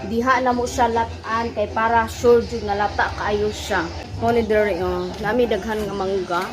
Diha na mo siya latan kay para sure jud nga lata kaayo siya. Mo ni diri, oh, nami daghan nga mangga.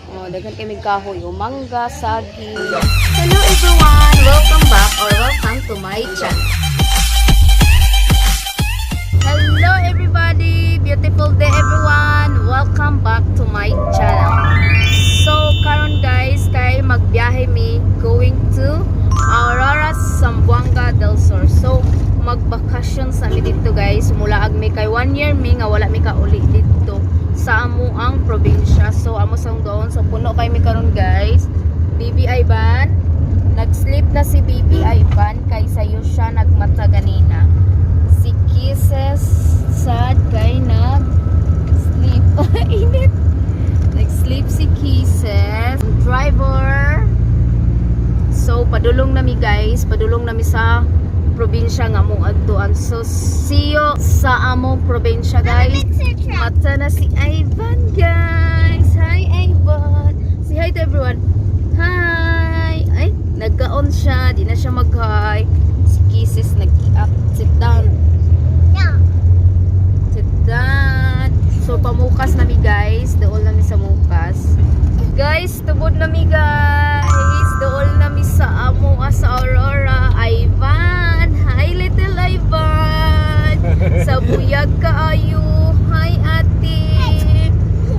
Oh, daghan kay mig kahoy, oh, mangga, saging. Hello everyone! Welcome back or welcome to my channel. Hello everybody! Beautiful day, everyone! Welcome back to my channel. So karon guys, kay magbiyahe mi going to Aurora, Zamboanga del Sur. So magbakasyon sa mi dito, guys. Mulaag mi kay one year mi nga wala mi kauli dito sa amo ang probinsya. So amo sa doon. So puno kay mi karon, guys. Baby Ivan, nag-sleep na si Baby Ivan kay sayo siya nagmata ganina. Si Kisses sad kay nag-sleep. Init. Nag-sleep si Kisses. Driver. So, padulong nami, guys. Padulong nami sa probinsya nga among adtuan. So, see you sa among probinsya, guys. Mata na si Ivan, guys. Hi, Ivan. Say hi to everyone. Hi. Ay, nagkaon siya. Di na siya mag-hi. Si Kisses nag-up. Sit down. Sit down. So, pamukas nami, guys. Dool nami sa mukas. Guys, tubod nami, guys. Dool nami sa amo ah, sa Aurora. Ivan. Hi, little Ivan. Sa buyag kaayo. Hi, ate.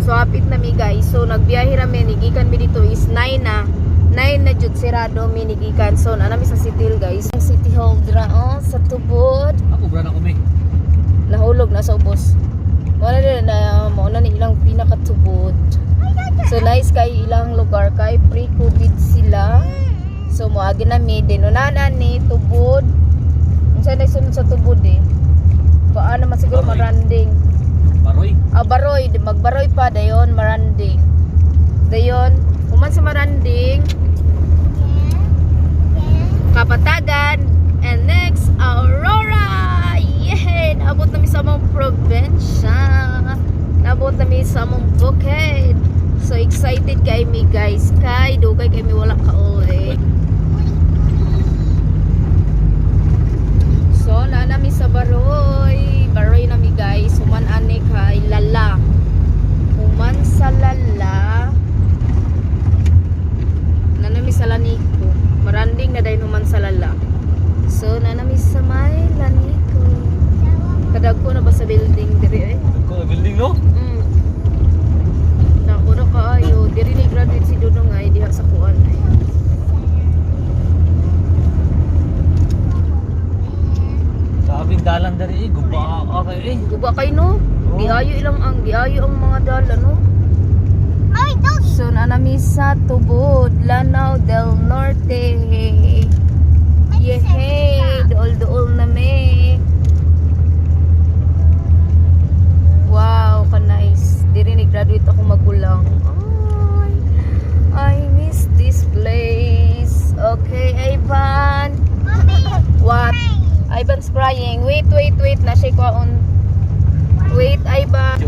So, hapit nami, guys. So, nagbiyahe rami. Nigikan mi dito is 9 na. 9 na jud sirado mi nigikan. So, naa nami sa City Hall, guys. Ang City Hall dra oh, sa tubod. Ako, bra na kami. Nahulog na sa ubos. Wala na na mao na ni ilang pinakatubod. So nice kay ilang lugar kay pre-COVID sila. So moagi na mi din unana ni tubod. Unsa na sunod sa tubod eh? Paano man siguro Baroy. Maranding. Baroy. Ah, Baroy, di magbaroy pa dayon Maranding. Dayon, human sa Maranding, Kapatagan, and next, Aurora! Yay! Naabot nami sa among probinsya. Naabot nami sa among bukid. So excited kay mi, guys. Kay dugay kay mi wala kauli. So naa nami sa Baroy. Baroy nami, guys. Human ani kay Lala. Human sa Lala. Naa nami sa Lanico. Maranding na dayon human sa Lala. So naa nami sa may Lanico. Kadagko na ba sa building diri eh? Ko building no? Dako na kaayo. Diri ni graduate si Dudong ay diha sa kuan ay. Sa aming dalan dari eh, guba ka kayo eh. Guba kay no. Oo. Giayo ilang ang giayo ang mga dala no. So naa nami sa Tubod, Lanao del Norte. Yehey, dool-dool na mi. Wow, ka-nice. Diri ni graduate ako magulang. Ay, I miss this place. Okay, Ivan. What? Ivan's crying. Wait, wait, wait. Na siya kwaon. Wait, Ivan.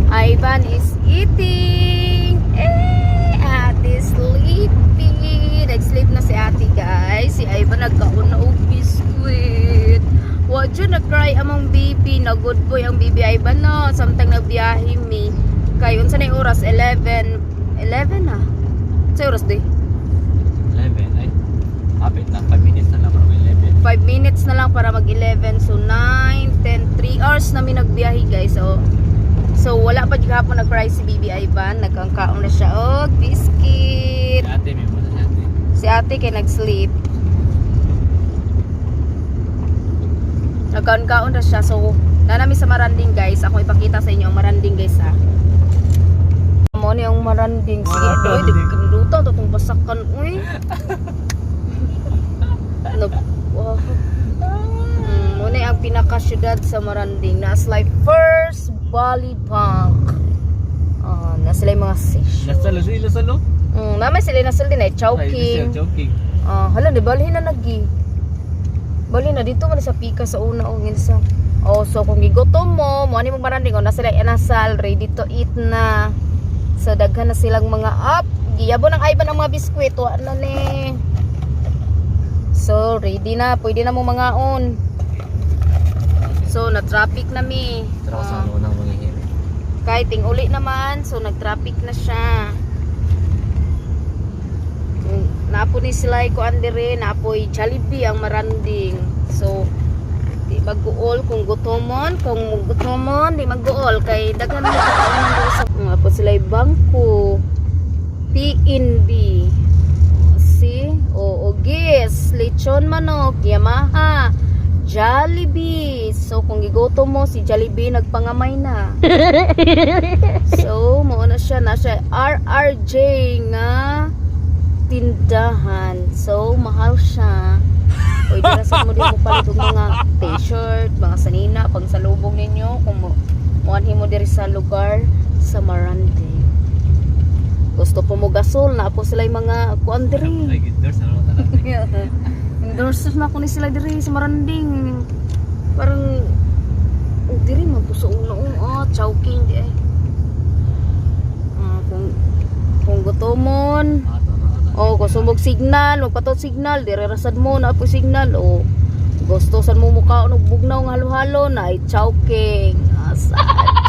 Ivan is eating. Eh, ate sleepy. Nag-sleep na si ate, guys. Si Ivan nagkaon na og biscuit. Wa jud nag-cry among baby. Na good boy ang baby Ivan no. Samtang nagbiyahe mi. Kay unsa na yung oras? 11. 11 na. Sa oras di? 11 ay. Hapit na 5 minutes na lang para mag 11. 5 minutes na lang para mag-11. So, 9, 10, 3 hours na mi nagbiyahe, guys. So wala pa gihapon nag-cry si Baby Ivan. Nagkangkaon na siya og biscuit. Si ate may muna si ate. Si ate kay nag-sleep. Nagkaon-kaon na siya. So, naa nami sa Maranding, guys. Ako ipakita sa inyo ang Maranding, guys, ha. Mo ni ang Maranding. Sige, uy, Maranding. di kanduta to tong basakan, uy. Nag wow. Mo ni ang pinaka-syudad sa Maranding. Naa sila First Bali Bank. Ah, naa sila mga station. Lasal, lasal, lasal no? Naa man sila nasal din eh, Ay, Chowking. Chowking. Ah, hala, di balhin na nagi. Balhin na dito man sa pika sa una og insa. Oh, so kung gigutom mo, mo ani mo Maranding, oh, na sila inasal, ready to eat na. So daghan na silang mga up. Giyabo ng Ivan ang mga biskwit, wa na ni. So So, ready na. Pwede na mo mangaon. So, na-traffic na mi. Pero sa Ah. ano nang manghihiri. Kahit ting uli naman, so nag-traffic na siya. Napo ni sila ko andere, napoy Jollibee ang Maranding. So, di mag-uol kung gutomon, di mag-uol kay daghan mo kakaunan diri sa nga po sila bangko PNB. Si o Ogis, lechon manok, Yamaha, Jollibee. So kung gigutom mo si Jollibee nagpangamay na. So, mao na siya RRJ nga tindahan. So, mahal siya. Pwede na sa mo din mo palit og mga t-shirt, mga sanina, pang salubong ninyo kung mo muanhi mo diri sa lugar sa Marande. Gusto po mo gasol, na po sila yung mga kuan diri. Ay, endorse na lang tanan. Endorsers na ko ni sila diri sa Maranding. Parang oh, diri man po sa una oh, Chowking di ay. Ah, kung gutomon, oh, kung sumog signal, magpatot signal, dire rasad mo na po signal o gusto san mo mukha og bugnaw nga halo-halo na ay Chowking. Asa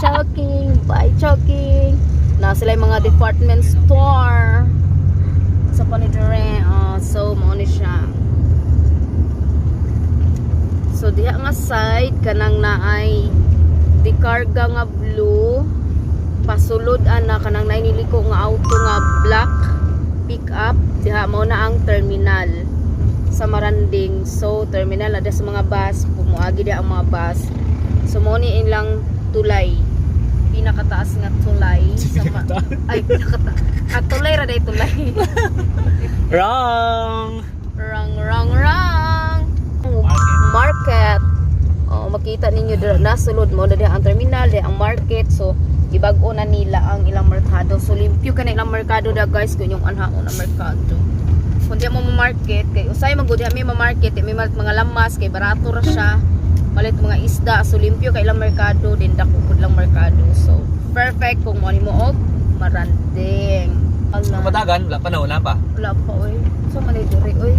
Chowking, bye Chowking. Na sila yung mga department store sa panidere. Ah, so mao ni siya. So diha nga side kanang naay dikarga nga blue, pasulod ana kanang naay niliko nga auto nga black pick up diha, mao na ang terminal sa Maranding. So terminal na diha sa mga bus, pumuagi diha ang mga bus. So mao ni ilang tulay, pinakataas nga tulay sa ay pinakataas ah, tulay ra day tulay. Wrong! Wrong, wrong, wrong. Market. Market. Oh, makita ninyo dira nasulod mo na diha ang terminal, diha ang market. So, gibag-o na nila ang ilang merkado. So, limpyo ka na ilang merkado da guys kung yung anhaon ang merkado. Kung di mo ma-market, kay usay man gud diha may ma-market, di may malit mga lamas kay barato ra siya. Malit mga isda, so limpyo kay ilang merkado, din dako pud lang merkado. So, perfect kung mo mo og Maranding. Ala. Kapatagan, wala pa na, wala pa. Wala pa, oy. So, man diri, oy.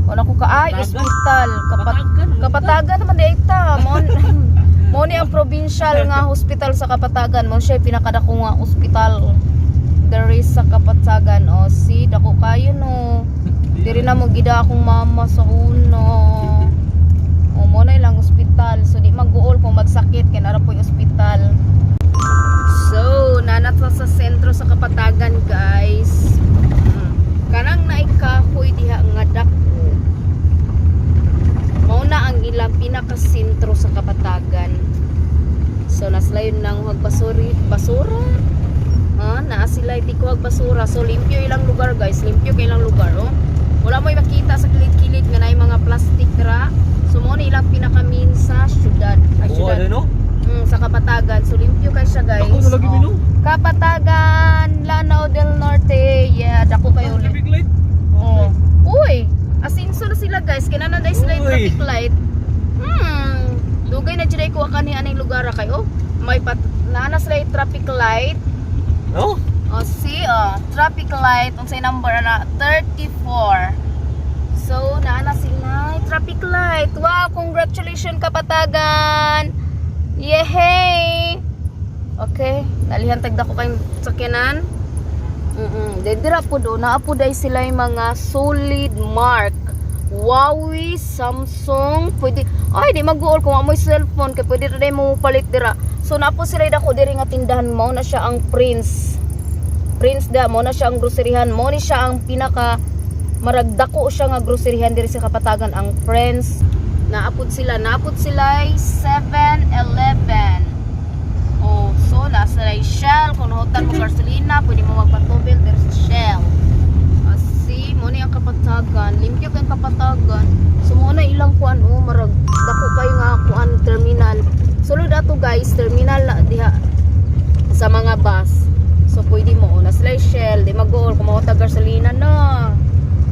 Wala ko ka ay Kapatagan. ospital. Kapatagan. Kapatagan naman di ta. Mo mo ni ang provincial nga hospital sa Kapatagan. Mo siya pinakadako nga ospital. There is sa Kapatagan. O si dako kayo no. Diri na mo gida akong mama sa uno. O mo na ilang ospital. So di mag-uol kung magsakit kay nara po yung ospital. So, nanata sa sentro sa Kapatagan, guys. Kanang naikahoy diha nga dako. Mao na ang ilang pinakasentro sa Kapatagan. So, naslayon nang huwag basuri, basura. Ha, naa sila tikuwag basura. So, limpyo ilang lugar, guys. Limpyo kay ilang lugar, oh. Wala mo makita sa kilid-kilid nga naay mga plastic ra. So, mao na ilang pinakamin sa syudad. Ay, Oo, syudad. ano no? Sa Kapatagan. So, limpyo kay siya, guys. Dako na lagi Oh. mino. Kapatagan, Lanao del Norte. Yeah, dako kayo ulit. Traffic light. Oh. Uy, asinso na sila guys. Kinana na sila yung Uy. traffic light. Dugay na jud ay kuha kani aning lugar ra kay oh. May pat naa na sila yung traffic light. No? Oh, see oh, traffic light unsay number na 34. So, naa na sila yung traffic light. Wow, congratulations, Kapatagan. Yehey! Okay, nalihan tagda ko kayong sakyanan. Dira po do, naa po day sila yung mga solid mark. Huawei, Samsung, pwede. Ay, di mag-uol kung amoy cellphone kay pwede ra day mo palit dira. So naa po sila dako diri nga tindahan, mo na siya ang Prince. Prince da mo na siya ang groceryhan, mo ni siya ang pinaka maragdako siya nga groceryhan diri sa Kapatagan, ang Prince. Naapod sila ay 7-Eleven. Oh, so nasa ay Shell, kung nahutan mo gasolina, pwede mo magpatubel diri sa Shell. Ah, see, mo ni ang Kapatagan, limpyo kay Kapatagan. So mo na ilang kuan oh, marag dako kayo nga kuan terminal. Sulod ato guys, terminal na diha sa mga bus. So pwede mo oh, na sila Shell, di mag-uol kung mahutag gasolina no.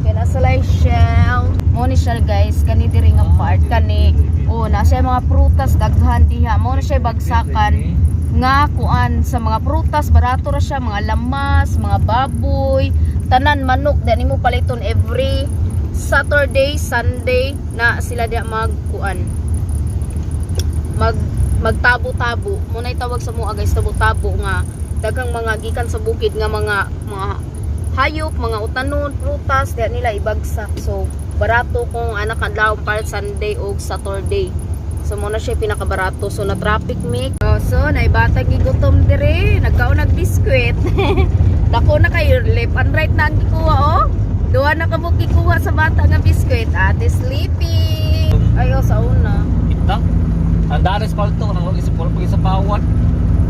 Kaya nasa sila Shell. Mo ni siya guys, kani diri nga part kani. Oh, na siya mga prutas daghan diha. Mo na siya bagsakan nga kuan sa mga prutas, barato ra siya, mga lamas, mga baboy, tanan manok, dani mo paliton every Saturday, Sunday na sila diya magkuan. Magtabo-tabo. Mo na tawag sa mua, guys, tabo-tabo nga daghang mga gikan sa bukid nga mga hayop, mga utanon, prutas, diya nila ibagsak. So barato kung anak adlaw para Sunday og Saturday. So mo na siya pinakabarato. So na traffic mi. Oh, so naibata gigutom dire, nagkaon nag biskwit. Dako na kayo, left and right na ang gikuha oh. Duha na ka mo gikuha sa bata nga biskwit. Ate sleepy. Ay oh, sa una. Ita. Ang daan sa palto nang wag isa pag isa pawan.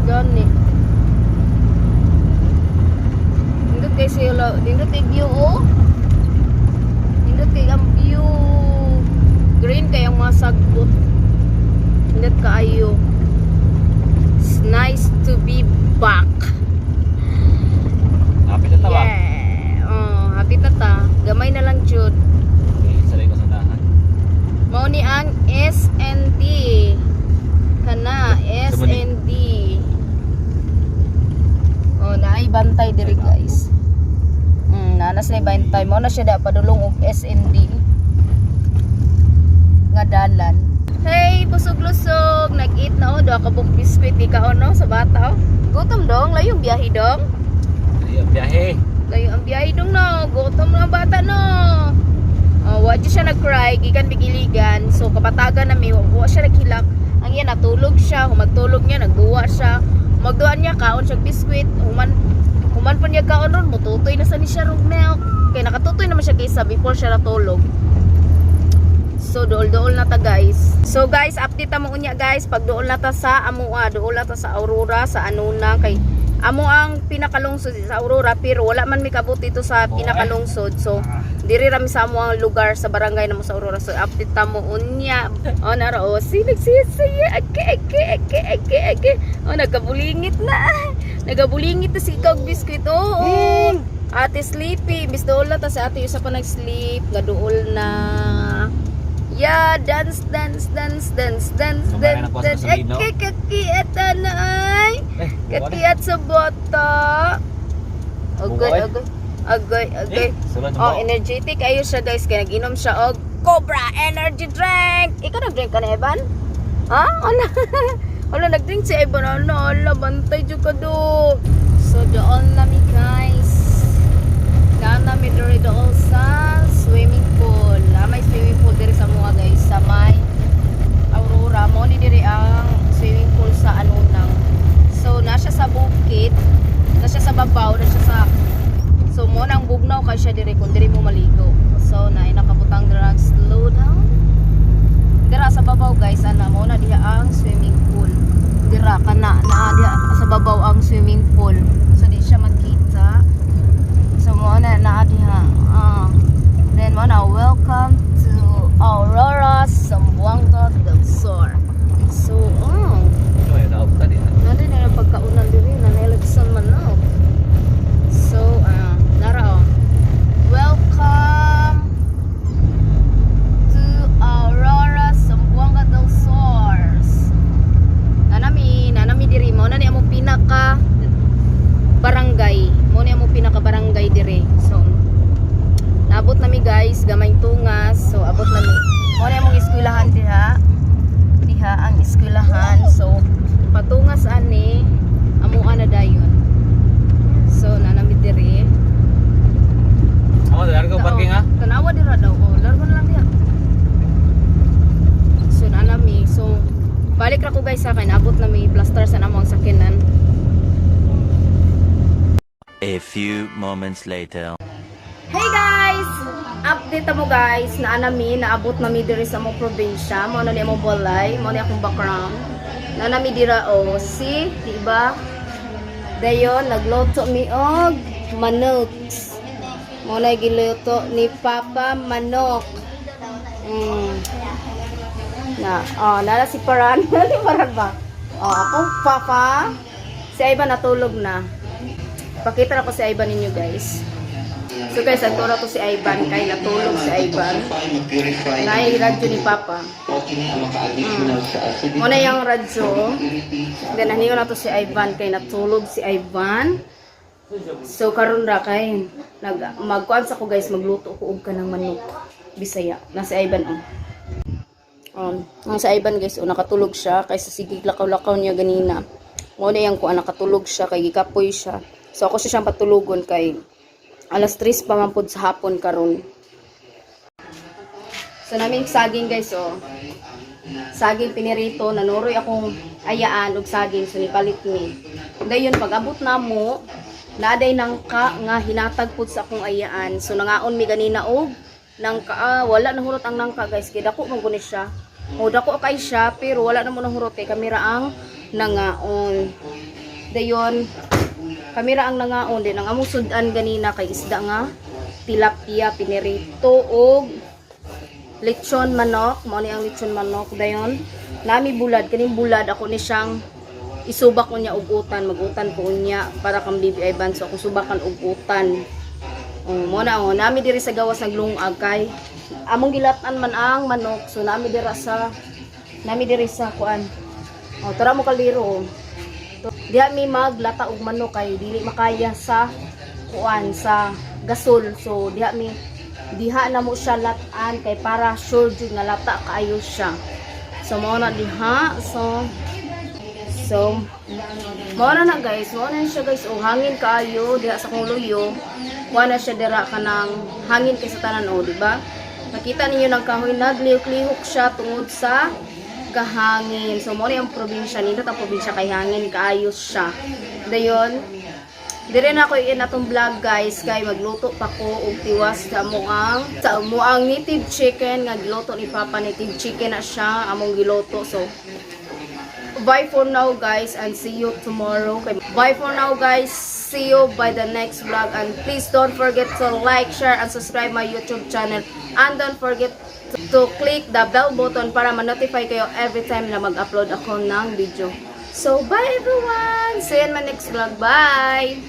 Gani. Nindot kay sila, nindot kay view oh. Nindot kay ang view. Green kay ang mga sagbot. Nindot kaayo. It's nice to be back. Hapit na ta ba? Yeah. Oh, happy ta ta. Gamay na lang jud. Okay, sa ko sa dahan. Mao ni ang SND. Kana SND. Oh, naay bantay diri, guys. Naa na sila bantay. Mao na siya da padulong og SND nga dalan. Hey, busog-lusog. Nag-eat na oh, duha ka buok biskwit ikaw no sa bata oh. Gutom dong, layong biyahe dong. Ay, ang biyahe. Layo ang biyahe dong no. Gutom na ang bata no. Oh, wa di siya nag-cry, gikan bigiligan. So kapatagan na mi, wa siya naghilak. Ang iya natulog siya, humagtulog niya, nagduwa siya. Magduwa niya kaon siya biskwit, human human pa niya kaon ron, mututoy na sa ni siya rog milk. Kay nakatutoy naman siya kaysa before siya natulog. So dool-dool na ta, guys. So guys, update ta mo unya, guys, pag dool na ta sa amua, dool na ta sa Aurora, sa Anuna kay amo ang pinakalungsod sa Aurora pero wala man mi kabot dito sa Oo, eh. pinakalungsod. So diri ra mi sa amo ang lugar sa barangay namo sa Aurora. So update ta mo unya. Oh, nara oh, si nagsisaya. Ake ake ake ake ake. Oh, nagkabulingit na. Nagabulingit na si ikaw og biskwit. Oo. Oh, Ate sleepy, bis dool na ta si ate usa pa nag-sleep, nga dool na. Yeah, dance, dance, dance, dance, dance, Kumain dance, na po sa dance. gasolina. Ake, kakiat na ay. Eh, buwan eh. Kakiat sa bata. Agoy, Bugoy. agoy. Agoy, agoy. Eh, sulod Oh, mo. energetic ayo siya, guys, kay nag-inom siya og Cobra Energy Drink. Ikaw nag-drink ka na, Evan? Ha? Ano? Wala nag-drink si Evan. Ano, ala, bantay jud ka do. So doon na mi, guys. Doon na mi diri doon sa swimming pool. Ah, may swimming pool diri sa mga guys sa may Aurora. Mo ni diri ang swimming pool sa Anunang. So na siya sa bukid, na siya sa babaw, na siya sa. So mo nang bugnaw kay siya diri kung diri mo maligo. So na nakabutang drag slow down. Dira sa babaw, guys, ana mo na diha ang swimming pool. Dira kana na diha sa babaw ang swimming pool. So di siya makita. So mo na naa diha. Ah. Then mo na welcome to Aurora, Zamboanga del Sur. So, oh, Ay, naog ta din. nandun na yung pagkaunan diri na nailagsan man na. So, ah, nara oh. Welcome to Aurora, Zamboanga del Sur. Nanami diri mo na ni among pinaka barangay. Mo ni among pinaka barangay diri. So, naabot nami, guys, gamay tungas. So, abot nami. Mo ni among eskwelahan diha. Diha ang eskwelahan. So, patungas ani amuan na dayon. So, nanami diri. Amo, largo parking ha. Tanawa dira daw. Oh, largo na lang diha. So, nanami. So, balik ra ko, guys, sa akin. Abot na may plaster sa namang sakinan. A few moments later. Hey guys! Update mo guys na anami naabot nami diri sa among probinsya. Mao na ni among balay, mao ni akong background. Na nami dira oh, si, di ba? Dayon nagluto mi og manok. Mao na giluto ni Papa manok. Na, oh, nala si Paran. Ni Paran ba? Oh, akong papa. Si Ivan natulog na. Pakita na ko si Ivan ninyo, guys. So guys, ato na to si Ivan kay natulog si Ivan. Naay radyo ni Papa. Muna yung radyo. Then haniyo na to si Ivan kay natulog si Ivan. So karon ra kay nag magkuan sa ko, guys, magluto ko og kanang manok. Bisaya. Nasa Ivan oh. Ang sa Ivan, guys, oh, nakatulog siya kaysa sige lakaw-lakaw niya ganina. Mo na yang kuan, nakatulog siya kay gikapoy siya. So ako siya siyang patulugon kay alas 3 pa man pud sa hapon karon. So namin saging, guys, oh. Saging pinirito, nanuroy akong ayaan og saging, so nipalit mi. Dayon pag abot namo, naaday nangka nga hinatag pud sa akong ayaan. So nangaon mi ganina og nangka, ah, wala na hurot ang nangka, guys, kay dako man guni siya. O dako kay siya pero wala na mo nahurot kay kamera ang nangaon. Dayon kamera ang nangaon din ang among sudan ganina kay isda nga tilapia pinirito og lechon manok. Mao ni ang lechon manok. Dayon nami bulad, kaning bulad ako ni siyang isubak ko niya og utan, magutan ko unya para kang BBI ban, so akong subakan og utan. Oh, mo na oh, nami diri sa gawas naglungag kay among gilatan man ang manok, so nami diri sa kuan. Oh, tara mo kaliro oh. Diha mi maglata og manok kay dili makaya sa kuan, sa gasol. So diha na mo siya latan kay para sure jud nga lata kaayo siya. So mao na diha. So mao na na, guys, mao na siya, guys. O hangin kaayo diha sa kong luyo. Kuha na siya dira kanang hangin kay sa tanan o, di ba? Nakita ninyo ng kahoy naglihok-lihok siya tungod sa kahangin. So mao ni ang probinsya nindot ang probinsya kay hangin kaayo siya. Dayon dire na ako i atong vlog, guys, kay magluto pa ko og tiwas sa amo ang native chicken nga giluto ni Papa. Native chicken na siya among giluto. So bye for now, guys, and see you tomorrow. Okay. Bye for now, guys. See you by the next vlog and please don't forget to like, share and subscribe my YouTube channel and don't forget to click the bell button para ma-notify kayo every time na mag-upload ako ng video. So bye, everyone. See you in my next vlog. Bye.